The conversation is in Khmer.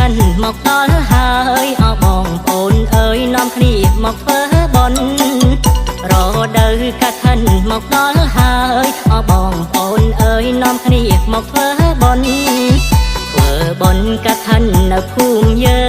ឋិនមកដល់ហើយអបងប្អូនអើយនាំគ្នាមកធ្វើបុណ្យរដូវកឋិនមកដល់ហើយអបងប្អូនអើយនាំគ្នាមកធ្វើបុណ្យធ្វើបុណ្យកឋិននៅភូមិយើ